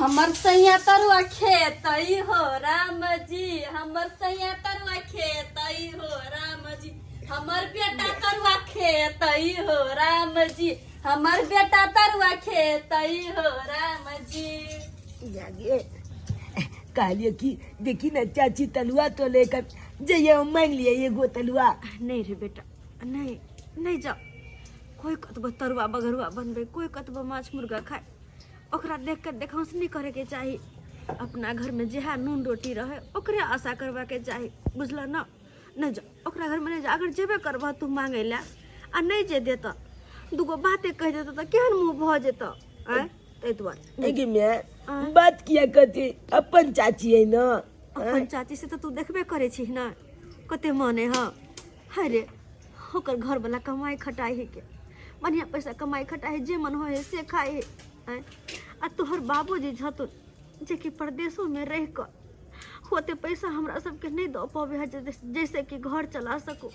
हमर सैया तरुआ खेतई हो राम जी, हमर सैया तरुआ खेतई हो राम जी, हमर बेटा तरुआ खेतई हो राम जी, हमर बेटा तरुआ खेतई हो राम जी। जागे कहलिए कि देखी ना चाची तलुआ तो लेकर जइए हम मांग लिए एगो तलुआ। नहीं रे बेटा, नहीं नहीं जाओ। कोई कतबो तरुआ बगरुआ बनबे, कोई कतबो माछ मुर्गा खाए, ओकरा देख के देखौंस नहीं करे के चाही। अपना घर में जेहा नून रोटी रहे ओकरे आशा करवा के चाही, बुझल ना? नहीं जा ओकरा घर में नहीं जा। अगर जेबे करबह तू मांगे ला आ नहीं जे देता, दूगो बाते कह देता तऽ केहन मुँह भऽ जेतऽ? आँय, ताहि दुआरे। एगे मैं बात किया कहते अपन चाची है ना। अपन चाची से तऽ तू देखबे करै छी ना कते माने। हँ है रे, ओकर घरवला कमाइ खटाइ है के बढ़िआँ पैसा कमाइ खटाइ है, जे मन होइ है से खाइ है। आँय, आ तोहर बाबूजी छथुन जेकि परदेशोमे रहि कऽ ओते पैसा हमरा सबके नहि दऽ पबै है जैसे कि घर चला सकू।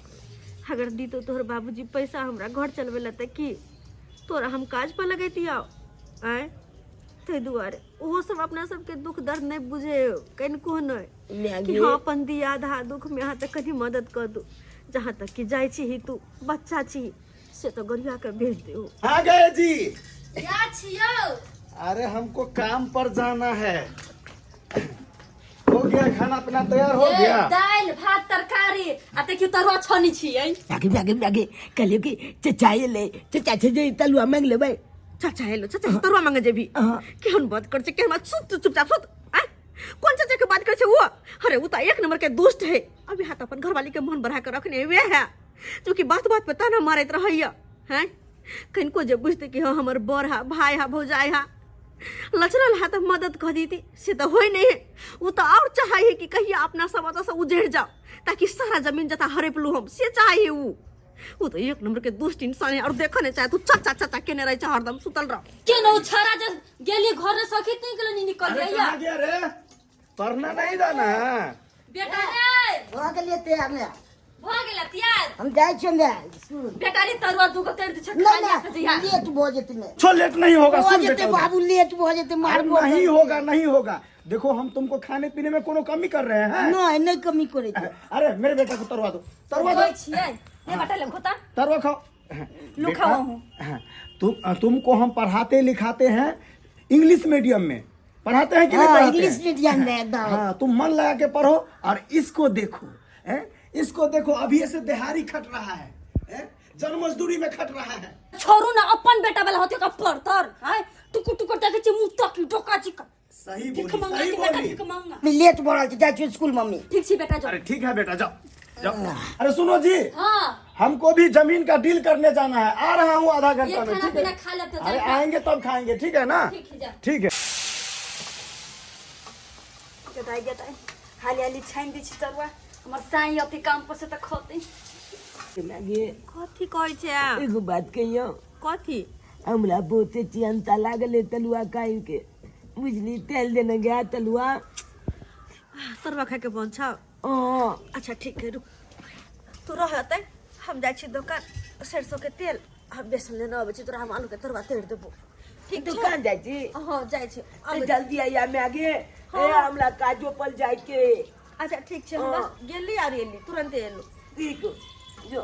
अगर दीतो तोहर बाबूजी पैसा हमरा घर चलबै लए तऽ की तोरा हम काज पर लगैतियौ? आँय, ताहि दुआरे ओहो सब अपना सबके दुख दर्द नहि बुझे कनिको नहि कि हँ अपन दिया धा दुख में अहाँ तऽ कनि मदद कऽ दू। जहाँ तक कि जाइ छी तू बच्चा छी से तो गरिया के भेज दे। आ गए जी? क्या छियौ? अरे हमको काम पर जाना है। हो गया खाना अपना तैयार हो गया? दालि भात तरकारी आ देखियौ तरुआ छनी छियै। आगे आगे आगे कहलियो कि चचा एलै, चचा छै जे तलुआ मांग लेबै। चाचा एलो? चाचा से तरुआ मांगे जेबी? हाँ। केहन बात कर छै, केहन बात? सुत तू चुपचाप सुत। आँय, कोन चाचा के बात कर छै वो? अरे वो तो एक नंबर के दुष्ट है। अभी हाथ अपन घरवाली के मन बढ़ा के रखने हुए है, जो कि बात बात पे ताना मारैत रहैया हैं। कनिको जे बुझते कि हाँ हमर बर हा, भाई हा, भौजाई हा, लचरल हा तऽ मदद कऽ दीती, से तऽ होइ नहीं है। वो तो और चाहे है कि कहिया अपना सब ओतऽ से उजड़ जाओ ताकि सारा जमीन जता हड़प लू हम, से चाहे है वो। वो तो एक नंबर के दुष्ट इंसान है और देखो नहीं चाहे तू चाचा चाचा केने रहे छै हरदम सुतल रह। के न छाड़ा जे गेली घर से सखी नहीं गेलो नी निकल अरे गया। कहाँ गया रे? पढ़ना नहीं जाना है? बेटा रे भऽ गेलियै तैयार ने? भऽ गेल तैयार? हम जाइ छियै ने स्कूल। बेटा रे तरुआ दूगो तर दे छै नहि खा लिया नहि जइहा। लेट भऽ जेतै ने। छो लेट नहीं होगा। भऽ सुन जेतै बेटा उधर। बाबू, लेट भऽ जेतै। अरे मारबो नहीं होगा, नहीं होगा। देखो हम तुमको खाने पीने में कोनो कमी कर रहे हैं? नहि नहि कमी करै छै। अरे मेरे बेटा को तरवा दो, तरवा दो। होइ छियै ने बेटा ले खोता। तरवा खाओ। लो बेटा, खाओ हूँ। हाँ, तुमको हम पढ़ाते लिखाते हैं, इंग्लिश मीडियम में पढ़ाते हैं कि नहीं हाँ पढ़ाते इंग्लिश हैं? मीडियम में एकदम। हाँ तुम मन लगा के पढ़ो और इसको देखो हैं? इसको देखो अभी ऐसे दिहाड़ी खट रहा है, हैं? जन मजदूरी में खट रहा है। छोड़ू ना, अपन बेटा वाला होते का पड़तर हाय टुकुर टुकुर देखै छी मुंह तक डोका छी। सही भीख बोली, मांगा सही कि बेटा बोली। भीख मांगा। लेट भऽ रहल छै, जाइ छियै स्कूल मम्मी। ठीक छी बेटा, जाओ। अरे ठीक है बेटा, जाओ जाओ। अरे सुनो जी। हाँ। हमको भी जमीन का डील करने जाना है, आ रहा हूँ आधा ये घंटा में। खाना ठीक पीना है? खा लेते अरे जाए। आएंगे तब खाएंगे, ठीक है ना? ठीक है, जा। ठीक है। गेदाइ गेदाइ हाली हाली छानि दै छी तरुआ, हमर साई अथी काम पर से तऽ खतै। मागे। कथी कहै छै आ? एगो बात कहियो? कथी? हमरा बहुते चिंता लागल है तलुआ खाइ के, बुझली? तेल देने गया तलुआ। तरुआ खाके मन छौ? हाँ। अच्छा ठीक है, रुक तू रह एतै, हम जाइ छी दोकान, सरसों के तेल आ बेसन लेने अबै छी, तोरा हम आलू के तरुआ तरि देबो। ठीक छौ? दुकान जाइ छी? हँ जाइ छी, तऽ अबै छी। जल्दी आइया मागे। हाँ। ए हमरा काजो पर जाय के। अच्छा ठीक छै, हम बस गेली आर एली, तुरन्ते एलू। ठीक जो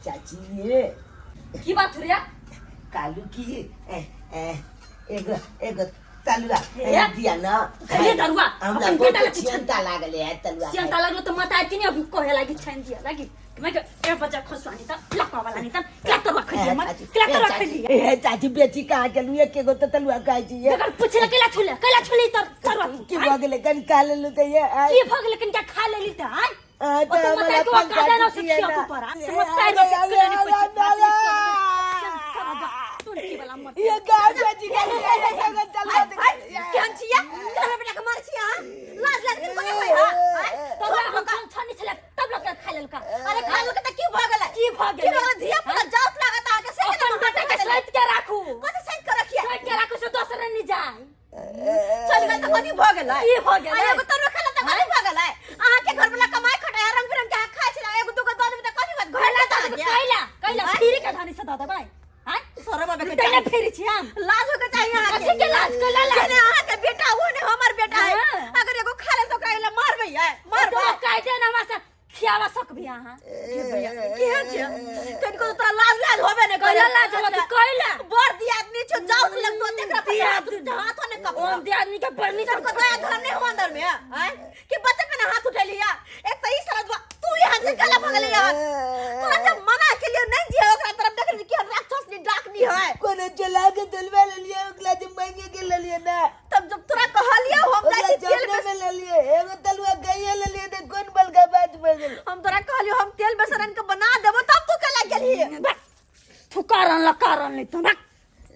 चाची ये। की बात रे? कालू की ए, ए, एगो एगो तलुआ हे? दिया ना। खैले तरुआ? हमरा अपन बेटा बहुत लग छन। चिंता लागल है तलुआ। सियन्ता लागलो तऽ माता आबि के अभी कहे लागी छानि दिया लागी। मैं के ए बच्चा खसवानी त लकवा वाला नहीं त क्या तरुआ खैली मत, क्या तरुआ खैली? ए चाची, बेची कहाँ गेलू? एक एगो तऽ तलुआ खाइ छी। बेगर पूछले कैला छुले, कैला छुली तर तरुआ? की भऽ गेलै? कनि खा लेलू तऽ ये आइ। की भऽ गेलै? कनिका खा लेली तऽ आइ। आ, ओ तऽ तऽ हमरा माता के अपन औकात ना चाची से छियै खिया ना। तू तोरा से ए, मत अरे, तार अरे, अरे, अरे, सुन की वाला मत। ये गाँव चाची के तलुआ। केहन छियै तोरा बेटा के मारै छियै? अहाँ लाज लाज के कोने होय? हां तोरा हम छनी छले तब लोग खा लेलका। अरे खा लेलका त की भ गेलै? की भ गेलै? की भ गेलै? धिया पुता जात लागत अहाँ के से अपन बेटा के सैत के राखू। कथि सैत के रखिए? सैत के राखू से दोसर नहीं जाय। चल गेल त कथि भ गेलै? की भ गेलै? एगो तरुआ खेला त कथि भ गेलै? अहाँ के घर वाला कमाई खटाय रंग बिरंग के अहाँ खाइ छी, एगो दूगो दऽ देबै त कथि बात? घर ला दऽ देबै कैला? कैला फ्री के धानी से दऽ देबै? आँय, शरम आबे के चाही। फेरी छी हम, लाज होके चाही अहाँ के। कथि के लाज? कैला हम दियादनी के बड़ नीक सबको दया धर्म नहीं हो अंदर में आय कि बच्चे पे ना हाथ उठा लिया। एक तो ई सारा दुआ तू यहाँ से गला भगले यहाँ तोरा जब मना के लिए नहीं जिया ओकरा तरफ देख रही कि राक्षस नी डाकनी है। कोनो चला के तलवा ले लिया ओकरा जे मांगे के ले लिया ना। तब जब तोरा कहलियो हम ओकरा जाइ छी तेल जमने बेसन में ले लिए एगो तलवा गइए ले लिए ते कोन बलका बात भऽ गेल। हम तोरा कहलियो हम तेल बेसन आनि के बना देबो तब तू केला गेलही। तू कारण ला कारण नहीं तो ना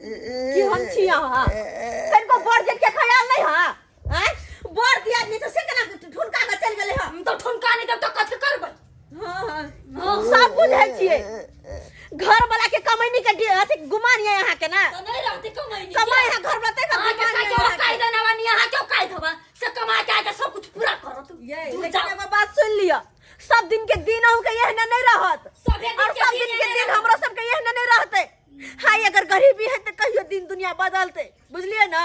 कि हम छी यहाँ तनिको बड़ जेठ के ख्याल नहीं है हैं बड़ दिया आदमी से केना ठुनका के चल गेलै हँ। तो ठुनका नहीं देब तो कथी करबै? हाँ, सब बुझै छियै घर वाला के कमैनी के अथी गुमान ये यहाँ के ना तो नहीं रहती कमैनी कमाई है घर वाला तै अहाँ के गुमान साथे ये ओ कायदा नवा नहीं अहाँ के कायदा बा से कमा के आके सब कुछ पूरा करत। ये दूर लेकिन जाओ। एगो बात सुन लिअ सब दिन के दिन अहूँ के एहने नहीं रहत सभे दिन और के सब दिन दिन के एहने दिन रहत। हमरो सबके एहने नहीं रहते। हाय अगर गरीबी है तो कहियो दिन दुनिया बदलते बुझलिए ना।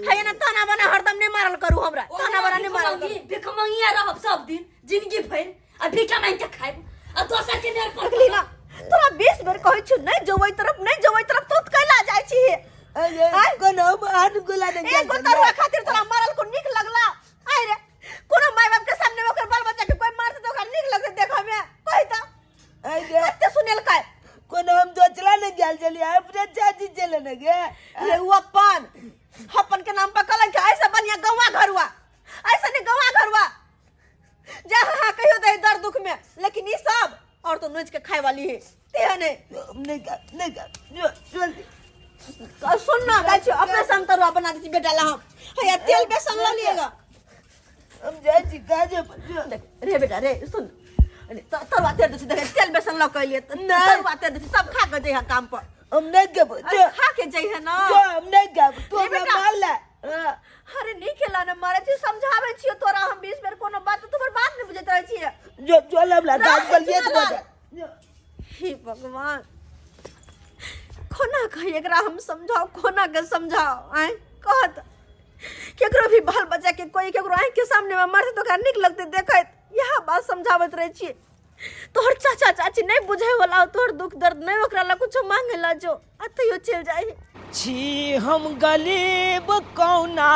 हाय ना ताना बना हरदम नहीं मारल करू हमरा ताना बना नहीं मारल करू। भीख मंगिया रहब सब दिन जिंदगी भरि आ भीख मांगि के खाइब आ दोसर के नेर पर देखली ना तोरा 20 बेर कहै छी नहीं जेबै तरफ नहीं जेबै तरफ तू कैला जाइ छी। अरे आय? कोनो आन गोला नहीं एगो तरुआ खातिर तोरा मरल को नीक लगला। आय रे कोनो माय बाप के सामने ओकर बाल बच्चा के कोई मारते तो ओकरा नीक लगते देखऽ में कहि त अरे कते सुनेलकै। कोनो हम दोचला नहीं गेल छलियै अपने चाची चले ने गे। रे उ अपन अपन के नाम पर कलंक है, ऐसे बढ़िया गौवा घरुआ ऐसे नहीं गौवा घरुआ जा हाँ कहियो दे दर्द दुख में लेकिन ई सब और तो नोच के खाए वाली है ते नहीं नहीं खा नहीं खा जो जल्दी सुन ना गाय छी अपने संग तरुआ बना दै छी बेटा ला हम हैया तेल बेसन ल लिएगा। हम जाइ छी काजे पर जो। देख रे बेटा रे सुन अरे तरुआ तेल दै छी देख तेल बेसन ल के एलियै नहीं। तरुआ तेल दै छी सब खा के जइहे काम पर। हम नहीं खेबो अरे जो खा के जइहे ना जो हम नहीं खेबो तू रे हमरा बेटा। मार ले। हाँ। अरे नहीं खेला ना मारे छी समझाबै छियो तोरा हम 20 बेर कोनो बात तोहर बात नहीं बुझैत रहै छियै। जो जो हमरा काज पर लिए राख, तो हे भगवान कोना कही एकरा हम समझाओ कोना के समझाओ आय कहत केकरो भी बाल बच्चा के कोई केकरो आँख के सामने में मारते तो ओकरा नीक लगते देखैत इएह बात समझाबैत रहै छियै। तोहर चाचा चाची नहीं बुझे वाला हो, तोहर दुख दर्द नहीं ओकरा ला कुछो मांगे ला जो आ तैयो चल जाए। छी हम गरीब कौना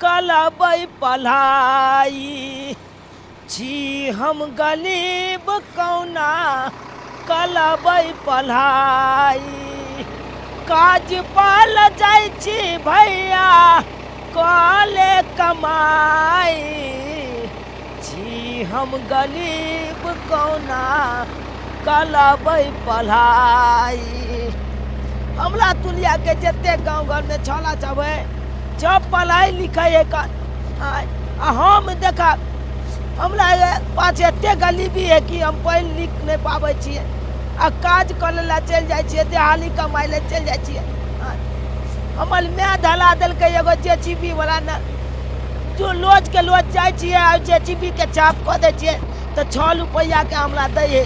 कलबै पढ़ाई छी हम गरीब कौना कलबै पढ़ाई काज पाल जाइ छी भैया कले कमाई छी हम गरीब कौना कलबै पढ़ाई। हमरा तुलिया के जते गाँव घर में छौला छबै जब पढ़ाई लिखाई है आ हम देखा हमरा पास एते गरीबी है कि हम पढ़ि लिख नहीं पाबै छियै आ काज करै लए चलि जाइ छियै देहाली कमाइ लए चलि जाइ छियै। हमर माय धला देलकै एगो JCB वाला ने जो लोज के लोज जाइ छियै आ JCB के चाप कऽ दै छियै तऽ 6 रुपैआ के हमरा दै है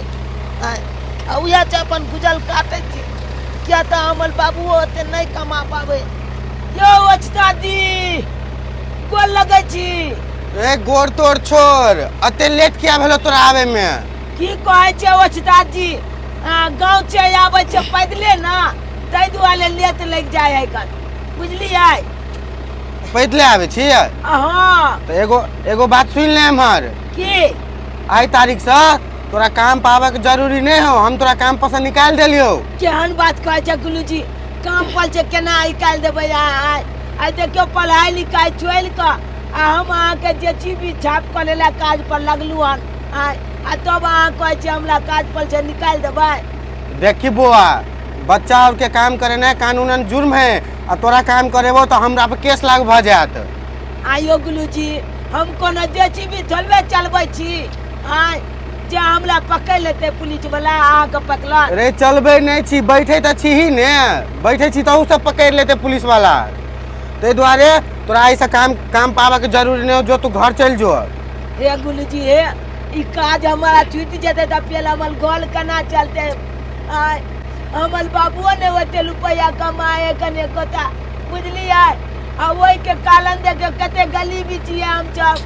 आ उएह से अपन गुजर काटै छियै किया तऽ हमर बाबुओ ओते नहीं कमा पाबै। यौ ओस्ताद जी गोर लगै छी। ए गोर तोर छोड़ अते लेट किया भेलो तोरा आवे में? की कहै छै ओस्ताद जी गाँव से आबै छै पैदले ना ताहि दुआरे लेट लागि जाइ है कन बुझलियै। पैदले आबै छियै? हाँ। तऽ एगो एगो बात सुन ले एम्हर। की? आइ तारीख से तोरा काम पाबे के जरूरी नहीं हो हम तोरा काम पर से निकालि देलियौ। केहन बात कहै छै गुलू जी काम पर से केना निकालि देबै अहाँ? आइ देखियौ पढ़ाई लिखाई छोड़ि कऽ आ हम अहाँके JCB छाप कऽ लेला काज पर लगलहुँ हन आइ आ तब अहाँ कहै छियै हमरा काज पर से निकालि देबै। देखी बौआ बच्चा और के काम करेनाइ कानूनन जुर्म है आ तोरा काम करेबो तऽ हमरा पर केस लागू भऽ जायत। आइयो गुलू जी हम कोनो JCB थोड़बे चलबै छी आइ जे हमरा पकड़ि लेतै पुलिस वाला अहाँके पकड़त। रे चलबै नहि छी बैठे तऽ छी ही ने बैठे छी तऽ सब पकड़ि लेतै पुलिस वाला ताहि दुआरे तोरा एहिसँ काम काम पाबऽ के जरूरी नहि हो जो तू घर चलि जो। हे गुलू जी हे ई काज हमारा छूटि जेतै तऽ फेर हमर घर केना चलतै? आइ हमर बाबुओ नहि ओते रुपैआ कमाए कने कोता बुझलियै। आ ओहिके कारण देखियौ कते गरीबी छियै हमसब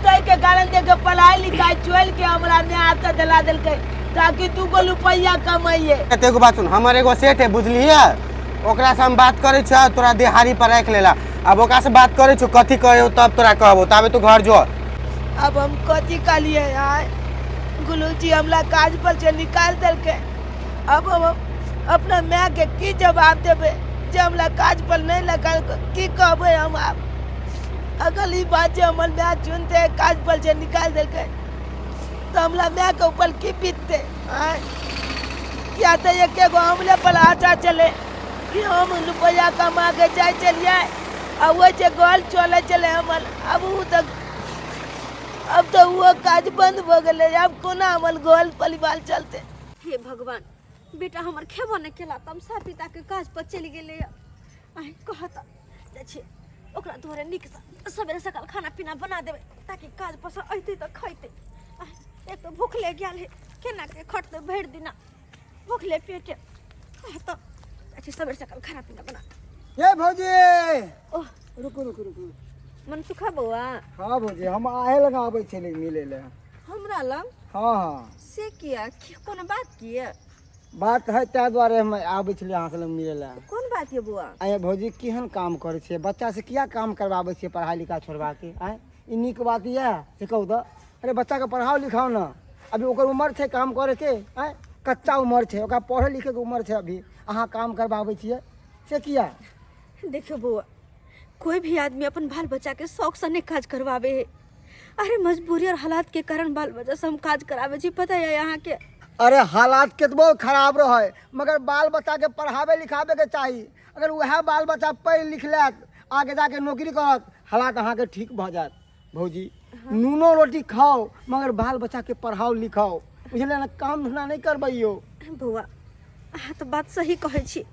ताहिके कारण देखियौ पढ़ाई लिखाई छोड़ि के हमरा माय हाथ धरा देलकै ताकि 2 गो रुपैआ कमाइए। एगो बात सुन हमर एगो सेठ है बुझलियै ओकरासँ हम बात करै छियौ तोरा दिहाड़ी पर राखि लेला। आब ओकरासँ बात करै छियौ, कथी कहै तब तोरा कहबो, ताबे तू घर जो। अब हम कथी कहलिए आय, गुलूजी हमरा काज पर से निकाल देलकै। अब हम अपना माय के की जवाब देबै जे हमरा काज पर नहीं लगल, की कहबै हम आब? अगर ई बात जे हमर माय चुनते काज पर से निकाल देलकै तऽ हमरा माय के ऊपर की बीतते आय? किया तऽ एके गो हमरे पर आशा छलै कि हम रुपैआ कमा के जाइ छलियै आ ओहि जे घर चलै छलै हमर, अब ओ तऽ अब तऽ ओहो काज बंद भऽ गेलै, आब कोना हमर घर परिवार चलतै? हे भगवान, बेटा हमर खेबो नहि केला, तमसा पिताके काज पर चलि गेलै। आइ कहत जाइ छी ओकरा दुआरे नीकसँ सवेरे सकाल खाना पीना बना देबै ताकि काज पर से अयतै तऽ खैतै। आइ एक तऽ भूखले गेल है, केना के खटतै भरि दिना भूखले पेटे। तऽ जाइ छी सवेरे सकाल खाना पीना बना। ए भौजी। ओह। रुकू रुकू रुकू। मनसुखा बौआ। हाँ भौजी, हम आहे लग आबै छली मिलै लए। हमरा लग? हाँ हाँ। से किया, की कोनो बात किया? बात है, ताहि दुआरे हम आबै छलियै अहाँ से लग मिलै लए। कोन बात ये बौआ? आँय भौजी, केहन काम करै छियै? बच्चा से किया काम करबाबै छियै पढ़ाइ लिखाइ छोड़बाके? आँय, ई नीक बात यऽ से कहू तऽ? अरे बच्चाके पढ़ाओ लिखाओ ने, अभी ओकर उमर छै काम करैके। आँय, कच्चा उमर छै, ओकरा पढ़ै लिखैके उमर छै, अभी अहाँ काम करबाबै छियै से किया? देखियौ बौआ, कोई भी आदमी अपन बाल बच्चा के शौक से नहीं काज करवावे है। अरे मजबूरी और हालात के कारण बाल बच्चा से हम काज करावे छी, पता है यहाँ के? अरे हालात केतबो खराब रहे मगर बाल बच्चा के पढ़ावे लिखावे के चाही। अगर वएह बाल बच्चा पढ़ि लिख लेत, आगे जाके नौकरी करत, हालात अहाँके ठीक भऽ जायत। भौजी, नूनो रोटी खाओ मगर बाल बच्चा के पढ़ाओ लिखाओ, बुझलियै ने? काम धंधा नहि करबैयो। बौआ, अहाँ तऽ बात सही कहै छी।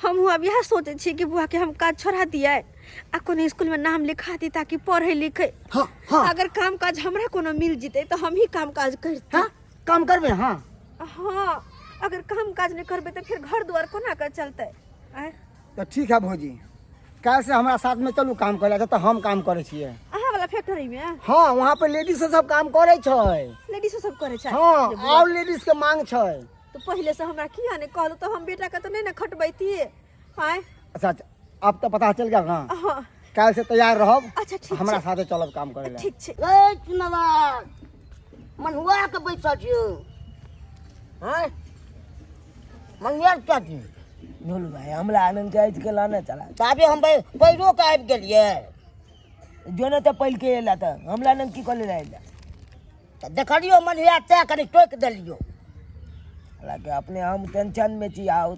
हमहूँ आब इएह सोचै छी कि बौआके हम काज छोड़ा दियै आ कोनो स्कूलमे नाम लिखा दी ताकि पढ़ै लिखै। हाँ हाँ। अगर काम काज हमरा कोनो मिल जेतै तऽ हम ही काम काज करती। हाँ, काम करबै? हाँ हाँ, अगर काम काज नहि करबै तऽ फेर घर दुआर कोना के चलतै? आँय? तऽ ठीक है भौजी, काल्हि से हमरा साथ में चलू काम करे, तऽ हम काम करै छियै। अहाँ वाला फैक्ट्री में? हाँ, वहाँ पे लेडीज सब काम करै छै। लेडीज सब करै छै? हाँ, और लेडीज के मांग छै। तऽ पहिले से हमरा किया नहि कहलू? तऽ हम बेटा के तऽ नहि ने खटबैतियै। आँय? अच्छा अच्छा, अब तऽ पता चल गेल ना? हाँ। काल्हि से तैयार रहब। अच्छा ठीक हमरा छै। साथे चलब काम करे लए। ठीक छै। ए चुनवा, मनुआ के बैसल छियौ? आँय? मनुआ के छी। ढोलू भाई, हमरा आनंद के आज के लाने चला। ताबे हम पैरो के आबि गेलियै। जो ने तऽ पहिल के एला तऽ हमरा लग की कऽ ले एला? तऽ देखलियौ मनुआ, तैं कनि टोकि देलियौ। हालांकि अपने हम टेंशन में छी आओ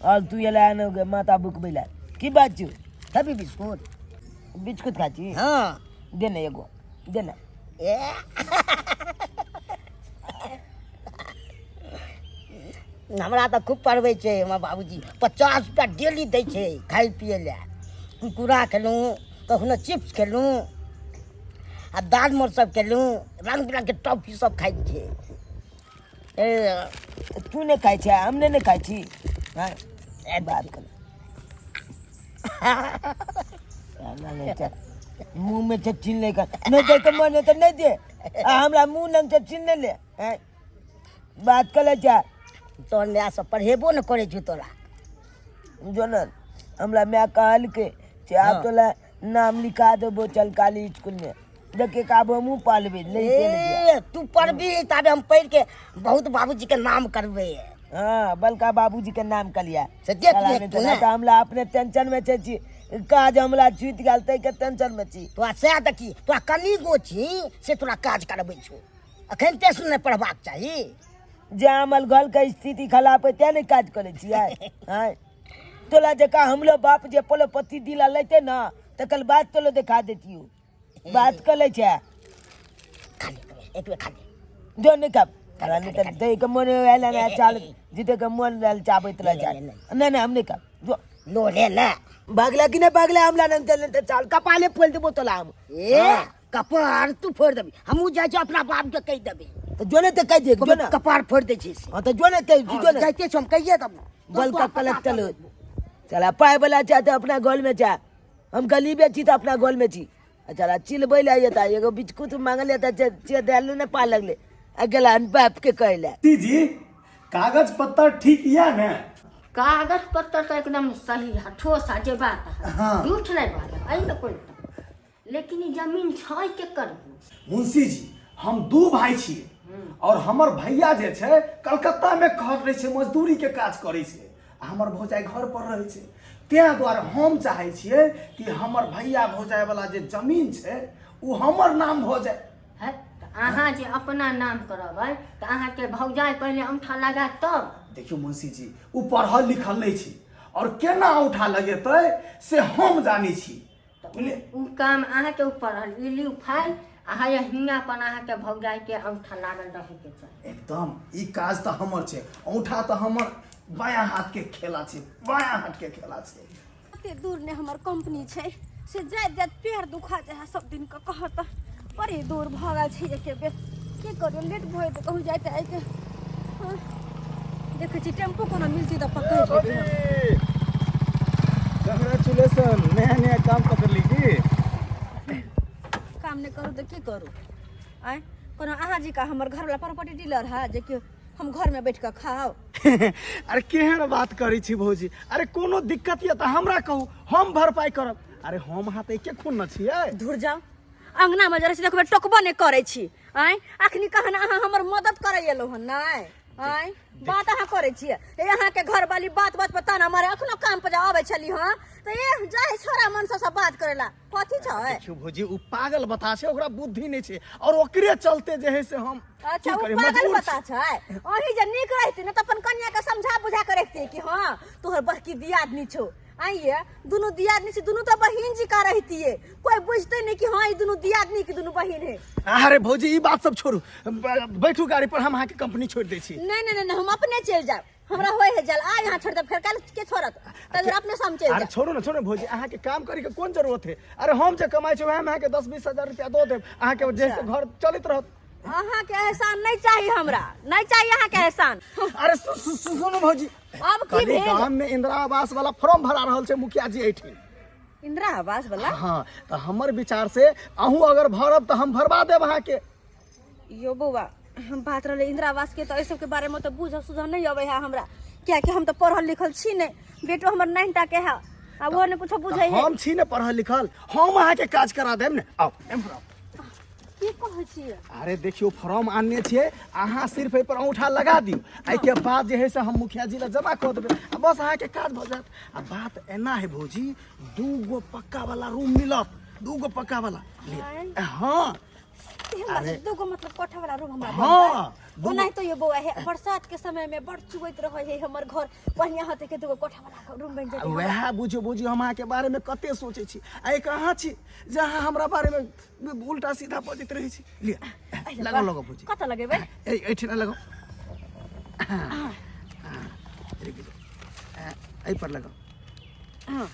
और तू एला ने गे माथा बुकबै ला, की बात छौ? खेबी बिस्कुट? बिस्कुट खा छी? हाँ। दे ने एगो दे ने। ए हमरा तऽ खूब पढ़बै छै हमर बाबूजी, 50 रुपया डेली दै छै खाइ पियै लए। कुरकुरा खेलहुँ, कखनो चिप्स खेलहुँ आ दाल मोर सब खेलहुँ, रङ्ग बिरङ्गके टॉफी सब खाइ छियै। ए तू नहि खाइ छै, हम नहि ने खाइ छी। हाँ, ए बात कर मुँह में से छीन ले कर नहीं दे के मन है तो नहीं दे, आ हमरा मुँह लंग से छीन ले। हैं, बात कर ले जा। तोहर माय सब पढ़ेबो ने करै छौ तोरा? जो न हमरा माय कहलकै से आब तोला नाम लिखा देबो, चल काली स्कूल में देखे काब हमहूँ पालबे ले। ए तू पढ़बी ताबे हम पढ़ि के बहुत बाबूजी के नाम करबै। हाँ, बलका बाबूजी के नाम कलिया से देख लिहे तू ने। तऽ हमरा अपने टेंशन में छै छी, काज हमरा छूटि गेल ताहि के टेंशन में छी। तोरा सएह देखी, तोरा कनी गो छी से तोरा काज करबै छौ, अखन ते से नहि पढ़बाक चाही। जे हमर घर के स्थिति खराब है तें नहि काज करै छियै। आँय, तोला जकाँ हमरो बाप जे पलोपति दिला लेते ना तकर बाद तोलो देखा देतियौ। बात कर लै छै। खा ले, एक बेर खा ले। जो नहि खाब तोरा, नहि तऽ दै के मन आयल ने, चाल जीते के मन आयल चाबैत रह जाय। नहि नहि, हम नहि खाब, जो। लो ले ले। भागला कि नहि भागला? हमरा लग चल तऽ चाल कपाले फोड़ि देबो तोला हम। ए कपार तू फोड़ि देबी? हमहूँ जाइ छी अपना बाप के कहि देबै। तऽ जो ने तऽ कहि दे, जो ने। कपार फोड़ि दै छी से। हाँ तऽ जो ने कहि, जो ने। जाइते छी, हम कहिए देबो। बलका कलेक्टर हो चला, पाय वाला चाहे तऽ अपना गोल में चाहे, हम गरीबे छी तऽ अपना गोल में छी। अच्छा चिलबै लए एता एगो बिस्कुट मांगल एता चे देल ने पा लगले आ गेला बाप के कहै लए। जी कागज पत्तर ठीक यऽ ने? कागज पत्तर तऽ एकदम सही है, ठोस है, जे बात है। हाँ। झूठ नहीं बाजब एहिमे कोई, लेकिन ई जमीन छै केकर? मुंशी जी, हम दू भाई छियै और हमर भैया जे छै कलकत्ता में घर रहै छै, मजदूरी के काज करै छै, आ हमर भौजाई घर पर रहै छै। ताहि दुआरे हम चाहै छियै कि हमर भैया भौजाई वाला जे जमीन छै ओ हमर नाम भऽ जाय। है तऽ अहाँ जे अपना नाम करबै तऽ अहाँके भौजाइ पहिले औंठा लगा तब। देखियौ मुंशी जी, ओ पढ़ल लिखल नहि छै और केना औंठा लगेतै से हम जानै छी। तऽ ओ काम अहाँके ऊपर रहल। ई लिउ फाइल, अहाँ हियाँ पर अहाँके भौजाइके औंठा लागल रहैके चाही। एकदम, ई काज तऽ हमर छै। औंठा तऽ हमर बायां हाथ के खेला छै, बायां हाथ के खेला छै। कते दूर ने हमर कंपनी छै, से जाइत जाइत पैर दुखा जाइ है सब दिन के। कहत तऽ बड़ी दूर भऽ गेल छै एके बेर। की करियौ, लेट भऽ जेतै कहूँ जाइत आइते। हाँ, देखै छी टेम्पू कोनो मिलती तऽ पकड़ि लेबै हम। कंग्रेचुलेशन, नया नया काम पकड़ली की? काम नहि करू तऽ की करू? आँय, कोनो अहाँ जी का हमर घरवला प्रॉपर्टी डीलर है जे कि हम घरमे बैठ कऽ खाउ? अरे केहन बात करै छी भौजी? अरे कोनो दिक्कत यऽ तऽ हमरा कहू, हम भरपाई करब। अरे हम अहाँ तऽ एके खून न छियै। धुर जाउ, अंगनामे जे रहै छी देखबै टोकबो नहि करै छी। आँय, अखनी कहन अहाँ हमर मदद करै एलहुँ हन? नहि, आँय, बात अहाँ करै छियै। ए अहाँके घरवाली बात बात पर ताना मारे। अखनो काम पर जे अबै छली हँ तऽ ए जाहि छोरा मन से सब बात करेला कथी छै? देखियौ भौजी, उ पागल बता छै, ओकरा बुद्धि नहि छै और ओकरे चलते जे है से हम अच्छा की ओ करी, पागल मजबूर बता छी। छै। अहीं जे नीक रहती ने तऽ अपन कनिया के समझा बुझा के रखती कि हाँ तोहर बड़की दियादनी छौ। आइए दुनू दियादनी छै, दुनू तऽ बहिन जी का रहतिए, कोई बुझते नहीं कि हाँ ई दुनू दियादनी के दुनू बहिन है। अरे भौजी, ई बात सब छोड़ू, बैठू गाड़ी पर, हम अहाँके कंपनी छोड़ि दै छी। नहीं नहीं नहीं, हम अपने चलि जायब, हमरा होय है जल। आ यहाँ छोड़ देब, फेर काल्हि के छोड़त? तब अपने से हम चलि अरे जायब। छोड़ू ने, छोड़ू ने भौजी, अहाँके काम करे के कोन जरूरत है? अरे हम जे कमाइ छी वएह में अहाँके 10-20 हजार रुपया दऽ देब, अहाँके जैसे घर चलैत रहत। अहाँके एहसान नहीं चाहिए हमरा, नहीं चाहिए अहाँके एहसान। अरे सुनू भौजी। अब की कनी भेल? गाम में इंदिरा आवास वाला फॉर्म भरा रहल छै मुखिया जी एहिठाम। इंदिरा आवास वाला? हाँ, तऽ हमर विचार से अहूँ अगर भरब तऽ हम भरवा देब अहाँके। यो बौआ, हम बात रहलै इंदिरा आवास के तऽ एहि सबके बारे में तऽ बुझल सुझल नहीं अबै है हमरा, कियाकि हम तऽ पढ़ल लिखल छी नहीं। बेटो हमर नाइन टा के है आ वो ने कुछो बुझै है। हम छी ने पढ़ल लिखल, हम अहाँके काज करा देब ने। आउ एम्हर आउ। की कहै छियै? अरे देखियौ, फॉर्म आनने छियै, अहाँ सिर्फ एहि पर औंठा लगा दियौ, एहिके बाद जे है से हम मुखिया जी लग जमा कऽ देबै आ बस अहाँके काज भऽ जायत। आ बात एना है भौजी, दू गो पक्का वाला रूम मिलत, दू गो पक्का वाला। लिअ। हाँ। हमरा दूगो मतलब कोठा वाला रूम हमरा हाँ, दूगो। ओनाहितो ये बौआ हे, बरसात के समय में बड़ चुबैत रहे है हमर घर, बढ़िया होते के दूगो कोठा वाला रूम बन आ जेतै। वएह बुझियौ बुझियौ, हम अहाँके बारेमे कते सोचै छी आ एक अहाँ छी जे अहाँ हमरा बारेमे उल्टा सीधा बजैत रहै छी। लिअ, लगाउ लगाउ भौजी। कतऽ लगेबै? एहिठिना लगाउ। हाँ, रुकि जाउ। एहि पर लगाउ। हाँ।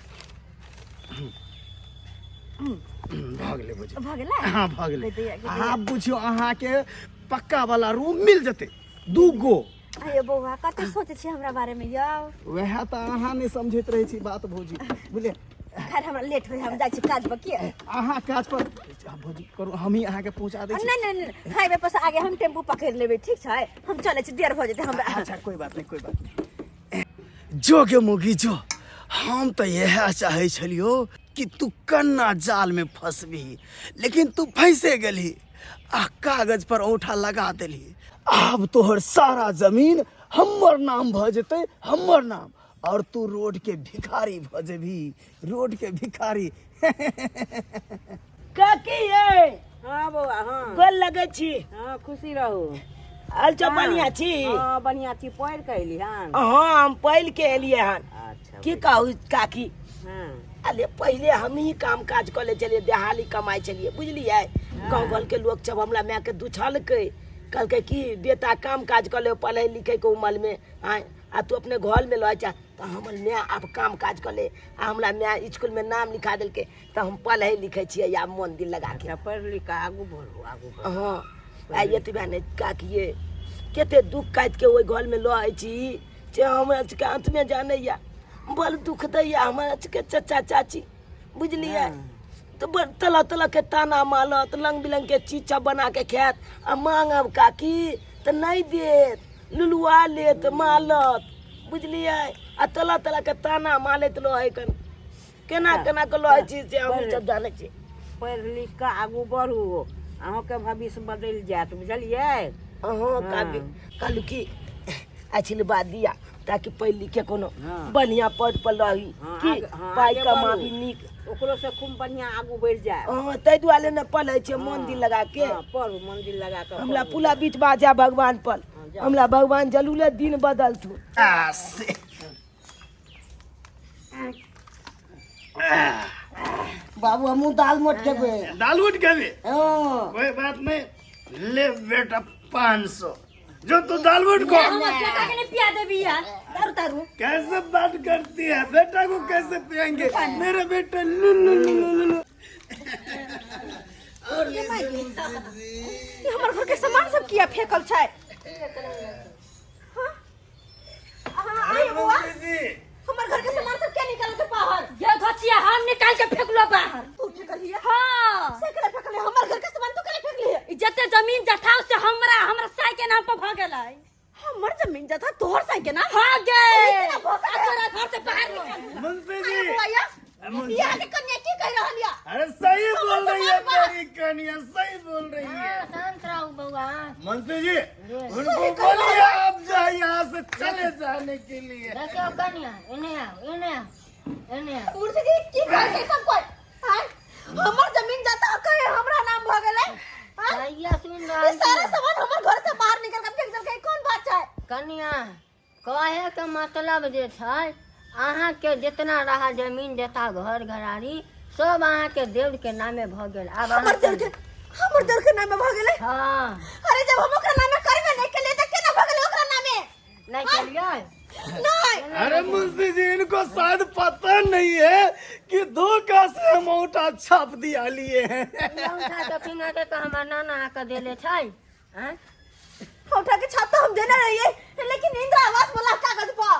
भऽ गेलै भौजी। भऽ गेलै? हाँ, भऽ गेलै। दैया, दैया। आब बुझियौ अहाँके पक्का वाला रूम मिल जेतै, दू गो। अरे बौआ, कते सोचै छी हमरा बारे में यौ। वएह तऽ अहाँ नहि समझैत रहै छी बात भौजी, बुझलियै? खैर, हमरा लेट होइ, हम जाइ छी काज पर। की अहाँ काज पर भौजी करू, हमही अहाँके पहुँचा दै छी। नहीं नहीं नहीं, हाईवे पर से आगे हम टेम्पू पकड़ लेबै। ठीक छै, हम चलै छी, देर भऽ जेतै हमरा। अच्छा, कोई बात नहीं, कोई बात नहीं। जो गे मुगी जो, हम तऽ इएह चाहै छलियौ कि तू कन्ना जाल में फंसबही, लेकिन तू फंसे गेलही आ कागज पर औंठा लगा देलही। आब तोहर सारा जमीन हमर नाम भऽ जेतै, हमर नाम, और तू रोड के भिखारी भऽ जेबही, रोड के भिखारी। काकी ये। हाँ बौआ, हाँ। गोल लगै छी। हाँ, खुशी रहू। हाल चाल बढ़िया छी? हाँ, बढ़िया छी। पढ़ि के अयली हन? हाँ, हम पढ़ि के एलियै हन। अच्छा। की कहू काकी, हाँ। अरे पहिले हम ही काम काज कऽ लै छलियै, देहाली कमाइ छलियै, बुझलियै? गाँव घरके लोक सब हमरा मायके दुछलकै, कहलकै कि बेटा काम काज कऽ ले पढ़ै लिखैके उमरमे, आँय, आ तू अपने घरमे रहै छ। तऽ हमर माय आब काम काज कऽ ले आ हमरा माय इसकुलमे नाम लिखा देलकै, तऽ हम पढ़ै लिखै छियै आब मन दिल लगा के। अच्छा, पढ़ि लिख कऽ आगू बढ़ू, आगू बढ़ू। हाँ, आ एतबे नहि काकिए, कते दुख काटि के ओहि घरमे रहै छी जे हमरा सबके आत्मे जानैया। बड़ दुख दैया हमरा सबके चचा चाची, बुझलियै? तऽ बड़ तरह तरह के ताना मारत, रंग बिरंग के चीज सब बना के खायत आ मांगब काकी तऽ नहि देत, लुलुआ लेत, मारत। बुझलियै आ तला तला के ताना मारैत रहै कन केना केना के रहै छी से हम सब जानै छी। पढ़ि लिख कऽ आगू बढ़ू, अहूँके भविष्य बदलि जायत, बुझलियै? अहाँ काबी कहलू कि आशीर्वाद दिया ताकि पढ़ि लिख के कोनो बढ़िया पद पर रही कि पाइ कमाबी नीक, ओकरो से खूब बढ़िया आगू बढ़ि जाय। हाँ, ताहि दुआरे ने पढ़ै छै मन दिल लगा के। पढ़ू मन दिल लगा के। हमरा पूरा विश्वास है भगवान पर, हमरा भगवान जरूर दिन बदलथुन। बाबू हमहूँ दाल मोट खेबै। दाल मोट खेबे? हाँ। कोई बात नहीं, ले बेटा 500, जो तू दाल मोट को। हमर बेटा के नहीं पिया देबी यार दारू तारू। कैसे बात करती है, बेटा को कैसे पियेंगे? मेरा बेटा लु लु लु लु लु। और ये हमर घर के सामान सब किया फेकल छै? हाँ? अहाँ आइए बौआ, हमर घर के सामान सब क्या निकालल छै बाहर? ये घचिया हम निकाल के फेकलो बाहर। तू फेकलिए? हाँ। से केना फेकलिए? हमर घर के सामान तू केना फेकलिए? ई जते जमीन जथा से हमरा हमरा साई के नाम पर भ गेलै। हमर जमीन जथा तोहर साई के नाम? हाँ गे। केना भ गेलै? आ तोरा घर से बाहर निकाल। मुंशी अरे जी, बौआ, या के कन्या की कह रहल या? अरे सही बोल रही है मेरी कन्या, सही बोल रही है। शांत रहो बउआ। मुंशी जी उनको बोलिए आप जाए यहाँ से चले जाने के लिए। देखियो कन्या, एने आओ, एने आओ, एने आओ। मुंशी जी की कहै छै सब कोई? आँय? हमर जमीन जथा कहे हमरा नाम भ गेलै? आँय? भैया सुन रहल ई सारा छी। सामान हमर घर से बाहर निकल के फेंक देलकै, कोन बात छै? कन्या कहे के मतलब जे छै, अहाँके जितना रहा जमीन जथा घर घरारी सब अहाँके देव के नामे भऽ गेल। आब हमर देव के, हमर देव के नामे भऽ गेलै? हाँ। अरे जब हम ओकरा नामे करबे नहीं केलियै तऽ केना भऽ गेलै ओकरा नामे? नहीं केलियै? नहीं। अरे मुंशी जी इनको शायद पता नहीं है कि धोखा से हम औंटा छाप दिया लिए हैं। औंटा के फिंगर के तो हमर नाना आके देले छै। आँय? औंठा के छाप तो हम देने रहिए, लेकिन इंदिरा आवास वाला कागज पर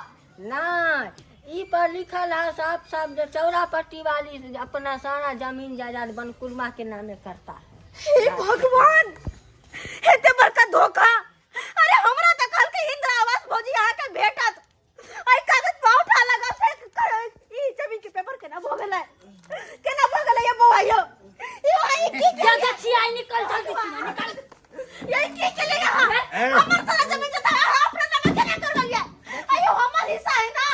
नहीं, ई पर लिखल है साफ साफ जे चौरा पट्टी वाली अपना सारा जमीन जायदाद बनकुरमा के नामे करता है। हे भगवान, एते बड़का धोखा। अरे हमरा तो कहल के इंदिरा आवास भौजी अहाँ के भेटत, एहि कागज पर औंठा लगा से करो, ई जमीन के पेपर केना भऽ गेलै? केना भऽ गेलै ये बौआ यौ? यौ ई की जा जा छी आई निकल जल्दी से निकल। ये की केले यहाँ? हमर सारा जमीन जथा अहाँ अपना नामे केना करवलियै? अयो हमर हिस्सा है ना।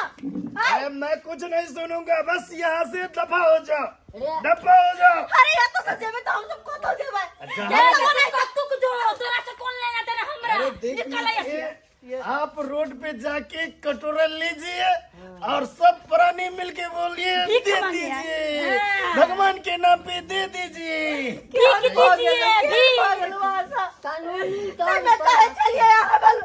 अरे मैं कुछ नहीं सुनूंगा, बस यहाँ से दफा हो जाओ, दफा हो जाओ। अरे यहाँ तो जेबे तो हम सब कतौ जेबै। अच्छा। ये तू जो तोरा से कौन लेना देना हमरा? अरे देख निकल यहाँ से। लीजिए, आप रोड पे जाके कटोरा लीजिए और सब प्राणी मिलके बोलिए भीख दे मांगिए। दीजिए, हाँ। भगवान के नाम पे दे दीजिए, भीख दीजिए, भीख। कानूनी तौर मैं पर कहे चलिए यहाँ बल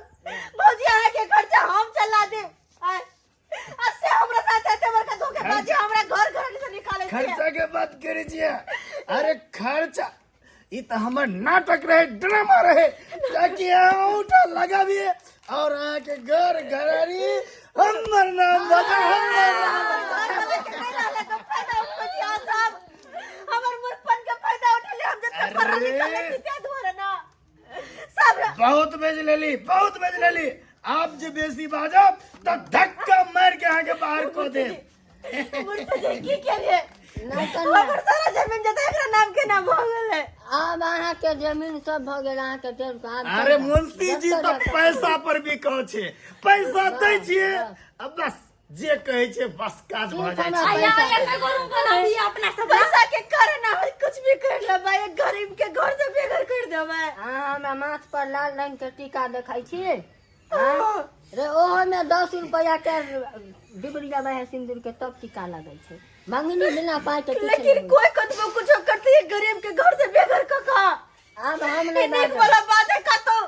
भौजी अहाँ के खर्चा हम चला दे। आ से हमरा साथ एते बड़का धोखेबाजी, हमरा घर घर से निकाले छियै। खर्चा के बात करीजिए। अरे खर्चा ई तो हमर नाटक रहे, ड्रामा रहे, ताकि अहाँ औंठा लगाबिए और अहाँ के घर घरारी हमर नाम बजा, हमर नाम। घर वाला के नहीं रहले के फायदा उठबै छी अहाँ सब। हमर मूर्खपन के फायदा उठेले, हम जते पढ़ल लिखल नहीं छी ताहि दुआरे ना। सब बहुत बेच लेली, बहुत बेच लेली। आप जे बेसी बाजब तो धक्का मार के अहाँ के बाहर को दे। मूर्ख जी की केलिए? नहीं कन्या। हमर सारा जमीन जता एकरा नाम के नाम भऽ गेलै। आब अहाँ के जमीन सब भऽ गेल अहाँ के देल के। आब अरे मुंशी जी तो पैसा पर भी कहो छे, पैसा दै छियै अब बस जे कहै छै बस काज भऽ जाइ छै। आया आया एगो रूम बनाबी अपना सब। पैसा के कारण अहाँ कुछ भी कर लेबै, एक गरीब के घर से बेघर कर देबै। अहाँ हमरा माथ पर लाल रंग के टीका देखै छी? रे ओहो में 10 रुपया के डिबरिया में सिंदूर के तब टीका लगै छै। मंगनी बिना पाइ के किछु लेकिन नहि। कोई कतबो कुछो करती है गरीब के घर से बेघर क क। आब हम नहि ई नीक बाजब। वाला बात है कतौ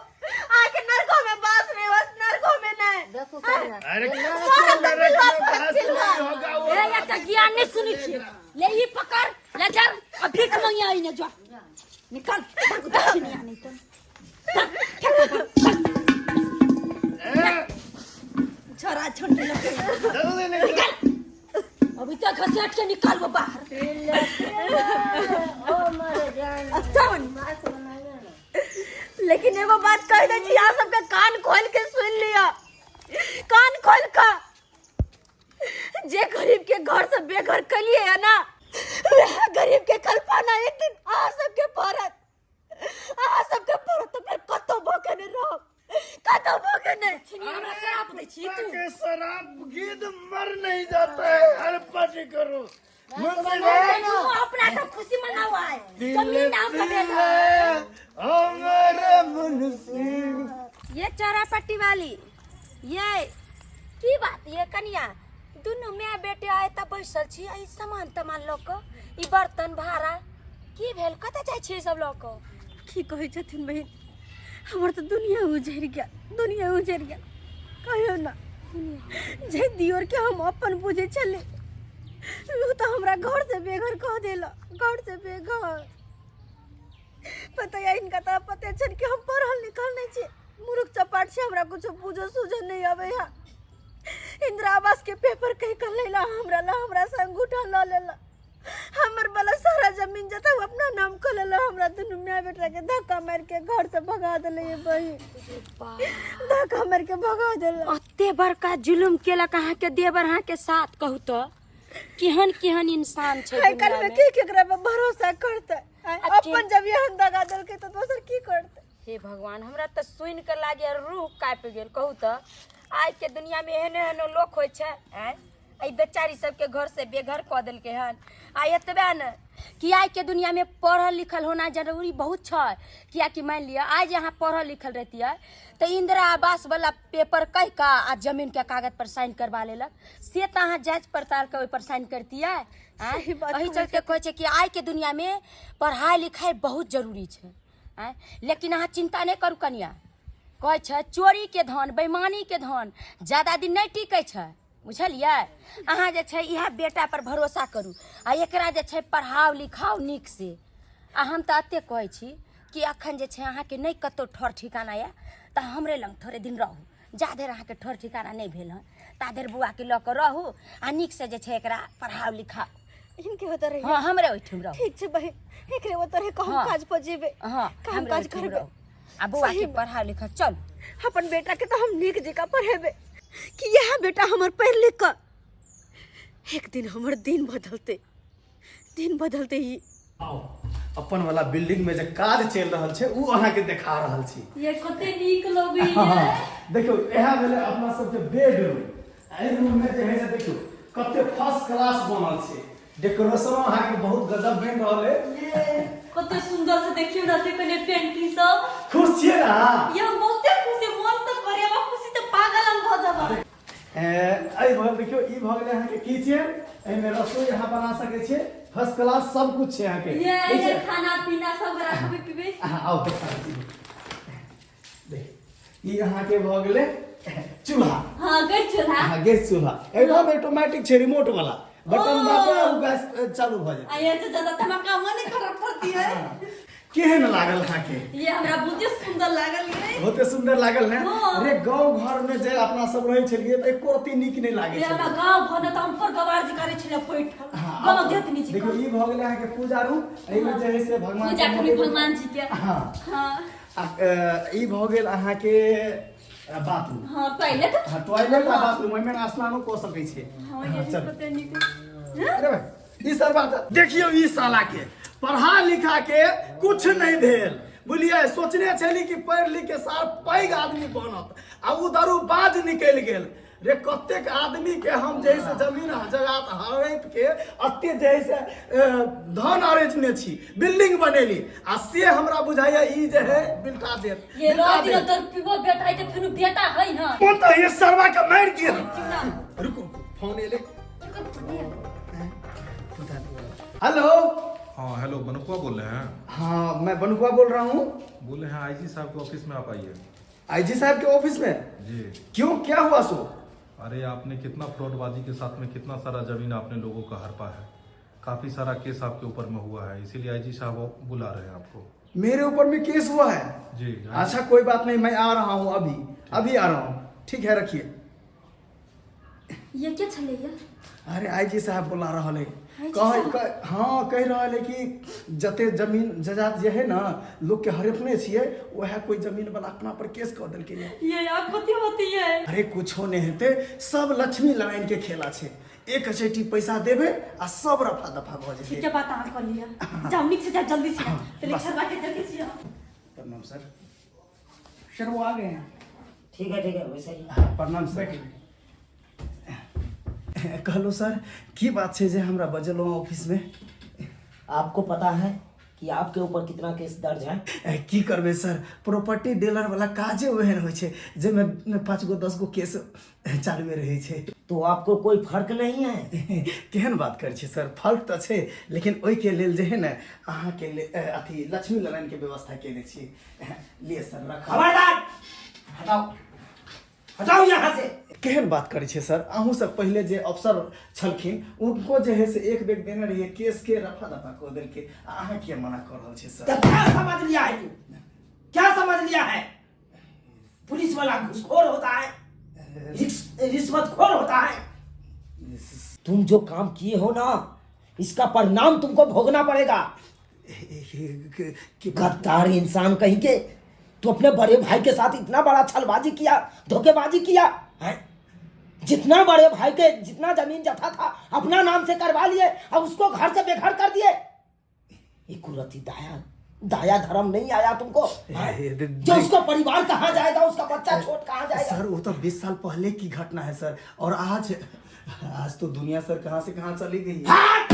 आके नरको में बास नहीं बस नरको में नहीं। देखो कन्या, अरे ये नरक सारा नरक में बास नहीं होगा वो। ए एक ज्ञान नहीं सुनी छी, ले ई पकड़ ले जा आ भीख मंगिया आई ने जा निकल नहीं नहीं तो छोरा छोड़ के जल्दी निकल। अभी तो घसेट के निकाल वो बाहर। ओ मर जान। अच्छा। लेकिन एगो बात कह दै छी, अहाँ सबके कान खोल के सुन लिअ, कान खोल कऽ जे गरीब के घर से बेघर कलिए है ना, वह गरीब के कल्पना एक दिन अहाँ सबके पड़त, अहाँ सबके पड़त तो फिर कतौ भूखे नहीं रहब, कतौ भूखे नहीं। छिनी हमरा शराब दै छी तू। के शराब गिद्ध मर नहीं जाता है, हर पार्टी करो मुंशी भाई। तू अपना सब खुशी मनाओ आए दिल जमीन नाम का दिल बेटा। हमारे मुंशी। ये चौरा पट्टी वाली ये की बात ये कनिया दुनू माय बेटे आए तऽ बैसल छी, ई सामान तमान लऽ कऽ, ई बर्तन भाड़ा की भेल, कतऽ जाइ छी सब लऽ कऽ? की कहै छथिन बहिन, हमर तऽ दुनिया उजड़ि गेल, दुनिया उजड़ि गेल। कहियौ ना, जे दियोर के हम अपन बुझै छली ओ तऽ हमरा घर से बेघर कऽ देलक, घर से बेघर। पता या इनका तऽ पते छनि कि हम पढ़ल लिखल नहि छी, मूर्ख चपाट छी, हमरा कुछो बुझो सूझो नहि अबै है। इंदिरा आवास के पेपर कहि कऽ लैला हमरा ला, हमरा से अंगूठा लऽ लेला, हमर वाला सारा जमीन जता ओ अपना नाम कऽ लेला, हमरा दुनू माय बेटा के धक्का मारि के घर से भगा देले ये बहिन, धक्का मारि के भगा देला। अते बड़का जुलुम केलक अहाँके देवर अहाँके साथ, कहू तऽ केहन केहन इंसान छै आइ काल्हि में दुनिया में। के केकरा पर भरोसा करतै? आँय, आ अपन जब एहन दगा देलकै तऽ दोसर की करतै? हे भगवान, हमरा तऽ सुनि कऽ लागैए रूह काँपि गेल। कहू तऽ आइ के दुनिया में एहन एहन लोक होइ छै? आँय, एहि बेचारी सबके घर से बेघर कऽ देलकै हन। आ एतबे ने कि आइ के दुनिया में पढ़ल लिखल होना जरूरी बहुत छै, कियाकि मानि लिअ आइ जे अहाँ पढ़ल लिखल रहितियै तऽ इंदिरा आवास वाला पेपर कहि कऽ आ जमीन के कागज पर साइन करवा लेलक, से तऽ अहाँ जाँच पड़ताल के ओहि पर साइन करतियै। आँय, सही बात एहि कहै चलते कहै छै कि आइ के दुनिया में पढ़ाइ लिखाइ बहुत जरूरी छै। आँय, लेकिन अहाँ चिंता नहि करू कनिया, कहै छै चोरी के धन बेईमानी के धन ज्यादा दिन नहि टिकै छै, बुझलियै? अहाँ जे छै इएह बेटा पर भरोसा करू आ एकरा जे छै पढ़ाउ लिखाउ नीक से। आ हम तऽ एते कहै छी कि अखन जे छै अहाँके नहि कतहु ठर ठिकाना यऽ तऽ हमरे लग थोड़े दिन रहू, जा धरि अहाँके ठर ठिकाना नहि भेल हन ता धरि बौआके लऽ कऽ रहू आ नीकसँ जे छै एकरा पढ़ाउ लिखाउ। इनके होता रही। हाँ, हमरे ओहिठाम रहू। ठीक छै बहिन, एकरे ओतऽ रहि कऽ हम हाँ। काज पर जेबै। हाँ, काम हमरे काज ओहिठाम करबै। रहू आ बौआके सही में। पढ़ाउ लिखाउ। चलू अपन बेटा के तऽ हम नीक जकाँ पढ़ेबै कि इएह बेटा हमर पढ़ि लिख कऽ एक दिन हमर दिन बदलतै, दिन बदलतै ई। आउ, अपन वाला बिल्डिंग में जे काज चलि रहल छै उ अहाँके देखा रहल छी। ये कते नीक लगैया। हाँ, देखियौ इएह भेलै अपना सबके बेडरूम। एहि रूम में जे है से देखियौ कते फर्स्ट क्लास बनल छै, डेकोरेशनो अहाँके बहुत गजब बनि रहल है। ये कते सुंदर से देखियौ ना ते कने पेंटिंग सब। खुश छियै ना? ये हम बहुते खुश छी, मन तऽ करे बा खुशी तऽ पागल हम भऽ जेबै। एहि भऽ देखियौ ई भऽ गेलै अहाँके किचन, एहिमे रसोई अहाँ बना सकै छियै, फर्स्ट क्लास सब कुछ छै अहाँके। ये ठीक ये छै? खाना पीना सब राखबै पीबै। अहाँ आउ देखा दै छी। देख ई अहाँके भऽ गेलै चूल्हा। हाँ, गैस चूल्हा। हाँ, गैस चूल्हा एकदम ऑटोमेटिक छै, रिमोट वाला बटन दाबे आ गैस चालू भऽ जेतै। आ ये तो ज्यादा धमाका मन नहीं करत पड़ती है। केहन लागल अहाँके? ये हमरा बहुते सुंदर लागल ये। बहुते सुंदर लागल ने? हाँ। अरे गांव घर में जे अपना सब रहै छलियै तऽ एको रत्ती नीक नहि लागै ये हमरा छलै। गांव घर में तऽ हम पर गवार जी करै छलै पैठ। हाँ, गांव देत नहीं जी। देखियौ ई भऽ गेलै अहाँके पूजा रूम, एहिमे जे है से भगवान पूजा के करी भगवान जी के। हाँ। हाँ। आ, ई भऽ गेल अहाँके बाथरूम। हाँ, टॉयलेट। हाँ, टॉयलेट आ बाथरूम, ओहिमे स्नानो कऽ सकै छियै। हाँ, हाँ, ये चलू। कते नीक। अरे भाई, ई सब बात देखियौ, ई साला के पढ़ा लिखा के कुछ नहीं भेल, बुझलियै? सोचने छली कि पढ़ि लिख के सार पैघ आदमी बनत आ उ दारूबाज निकलि गेल रे। कतेक आदमी के हम जे से जमीन जजात हड़प के अते जे से धन अरजने छी, बिल्डिंग बनेली आ से हमरा बुझाइया ई जे है बिल्टा देत। ये बिल्टा रोज देत। दिन पिबो बेटा है तो फिर बेटा है ना। ओ तो ये सरवा के मार दिया। रुको, फोन एले। हेलो। हाँ हेलो, बनुकुआ बोल रहे हैं? हाँ मैं बनुकुआ बोल रहा हूँ। बोले हैं आईजी साहब के ऑफिस में आप आइए। आईजी साहब के ऑफिस में? जी। क्यों, क्या हुआ सो? अरे आपने कितना फ्रॉडबाजी के साथ में कितना सारा जमीन आपने लोगों का हड़पा है, काफी सारा केस आपके ऊपर में हुआ है, इसीलिए आईजी साहब बुला रहे हैं आपको। मेरे ऊपर में केस हुआ है? जी। अच्छा कोई बात नहीं, मैं आ रहा हूँ, अभी अभी आ रहा हूँ। ठीक है रखिए। ये क्या छले ये? अरे आईजी साहब बुला रहा है। कह कह- हाँ, कहि रहल है कि जते जमीन जायदाद जे है ना लोग के हड़पने छियै, वएह कोई जमीन वाला अपना पर केस कऽ देलकै ये। ये आप कथी होती है? अरे कुछो नहीं हेतै, सब लक्ष्मी नारायण के खेला छै। एक चैटी पैसा देबै आ सब रफा दफा भऽ जेतै। ठीक है, बात अहाँ कर लिअ, जाउ नीक से जाउ, जल्दी से तनी बस। घरवा के देखै छियै। प्रणाम सर। सर वो आ गए हैं। ठीक है, ठीक है, वैसे ही। प्रणाम सर। कहलो सर, की बात छै जे हमरा बजेलहुँ ऑफिसमे? आपको पता है कि आपके ऊपर कितना केस दर्ज है? की करबै सर, प्रॉपर्टी डीलर वाला काजे ओहन होइ छै जाहिमे 5 गो 10 गो केस चालुए रहै छै। तो आपको कोई फर्क नहीं है? केहन बात करै छी सर, फर्क तऽ छै, लेकिन ओहिके लेल जे है ने अहाँके अथी लक्ष्मी नारायणके व्यवस्था केने छी। लिए सर, रख। खबरदार, हटाओ, हटाओ यहाँ से। केहन बात करै छियै सर, अहूँ सब पहिले जे अफसर छलखिन उनको जे है से एक बेर देने रहियै, केस के रफा दफा कऽ देलकै, आ अहाँ किया मना कऽ रहल छियै सर? तो क्या समझ लिया है तू, क्या समझ लिया है? पुलिस वाला घुसखोर होता है, रिश्वतखोर होता है? तुम जो काम किए हो ना, इसका परिणाम तुमको भोगना पड़ेगा। गद्दार इंसान कहीं के, तू अपने बड़े भाई के साथ इतना बड़ा छलबाजी किया, धोखेबाजी किया है। जितना बड़े भाई के जितना जमीन जथा था अपना नाम से करवा लिए और उसको घर से बेघर कर दिए। एक दाया दाया धर्म नहीं आया तुमको जो उसको परिवार कहाँ जाएगा, उसका बच्चा छोट कहाँ जाएगा? सर वो तो 20 साल पहले की घटना है सर, और आज आज तो दुनिया सर कहाँ से कहाँ चली गई है। हाँ!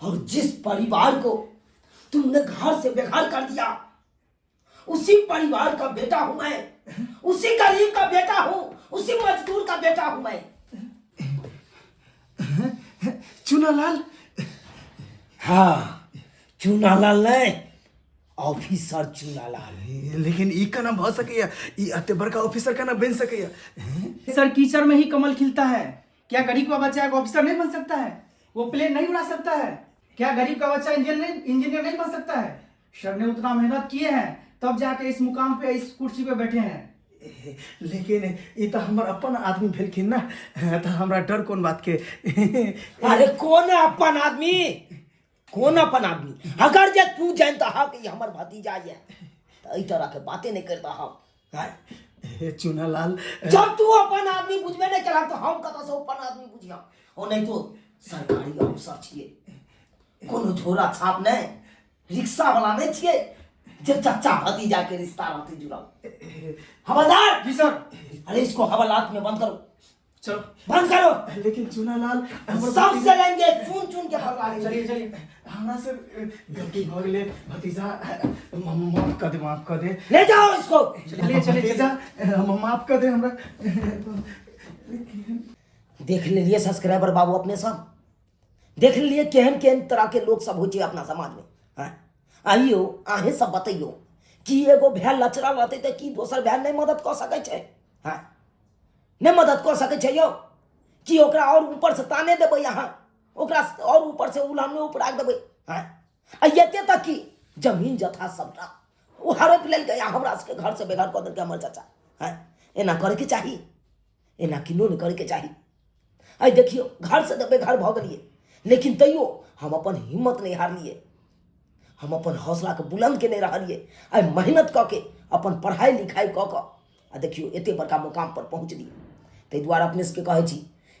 और जिस परिवार को तुमने घर से बेघर कर दिया, उसी परिवार का बेटा हूं मैं, उसी गरीब का बेटा हूं, उसी मजदूर का बेटा हूं मैं। चुनालाल? हाँ, चुनालाल नहीं, ऑफिसर चुनालाल। लेकिन ई केना भऽ सकैया? ई एते बड़का ऑफिसर केना बनि सकैया? सर कीचड़ में ही कमल खिलता है। क्या गरीब का बच्चा एक ऑफिसर नहीं बन सकता है? वो प्लेन नहीं उड़ा सकता है? क्या गरीब का बच्चा इंजीनियर नहीं बन सकता है? सर ने उतना मेहनत किए हैं तब जाके इस मुकाम पे, इस कुर्सी पे बैठे हैं। लेकिन ई तऽ हमर अपन आदमी भेलखिन ना, तऽ हमरा डर कोन बात के? अरे कौन अपन आदमी, कौन अपन आदमी? अगर जे तू जानता हा कि हमर भतीजा ये, तो एहि तरह के बातें नहीं करता हम। चुनालाल, जब तू अपन आदमी बुझबे नहीं करा तो हम कतऽ से अपन आदमी बुझिया? ओ नहीं तो सरकारी अफसर छियै, कोनो झोरा छाप नहीं, रिक्शा वाला नहीं छियै जे चचा भतीजा के रिश्ता रहते जुड़ल। हवलदार। जी सर। अरे इसको हवालात में बंद करो। चलो बंद करो। लेकिन चुनालाल सबसे लेंगे, चुन चुन के बदला लेंगे। चलिए चलिए। हमरा से गलती भऽ गेलै भतीजा, माफ कऽ दे, माफ कऽ दे। ले जाओ इसको। चलिए चलिए। भतीजा, माफ कऽ दे हमरा। देख लेलिए सब्सक्राइबर बाबू, अपने सब देख लेलिए केहन केहन तरह के लोग सब होइ छै अपना समाज में। हाँ, आइयो अहें सब बतैयो कि एगो भाय लचरा रहतै तऽ की दोसर भाय नहि मदद कऽ सकै छै? हाँ, नहि मदद कऽ सकै छै यौ? कि ओकरा आओर ऊपर से ताने देबै अहाँ, ओकरा आओर ऊपर से उलहने ऊपर देबै? हाँ, आ एते तक कि जमीन जथा सबटा ओ हड़पि लेलकै आ हमरा सबके घर से बेघर कऽ देलकै हमर चाचा। हाँ, एना करैके चाही? एना किनो नहि करैके चाही। आइ देखियौ घरसँ तऽ बेघर भऽ गेलियै, लेकिन तैयो हम अपन हिम्मत नहि हारलियै, हम अपन हौसलाके बुलन्द केने रहलियै। आइ मेहनत कऽ के अपन पढ़ाइ लिखाइ कऽ कऽ आ देखियौ एते बड़का मुकाम पर पहुँचलियै। ताहि दुआरे अपने सबके कहै छी,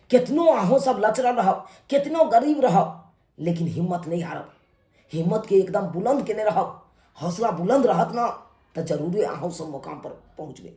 केतनो अहूँ सब लचरल रहब, केतनो गरीब रहब, लेकिन हिम्मत नहि हारब, हिम्मतके एकदम बुलन्द केने रहब। हौसला बुलन्द रहत ने तऽ जरूरे अहूँ सब मुकाम पर पहुँचबै।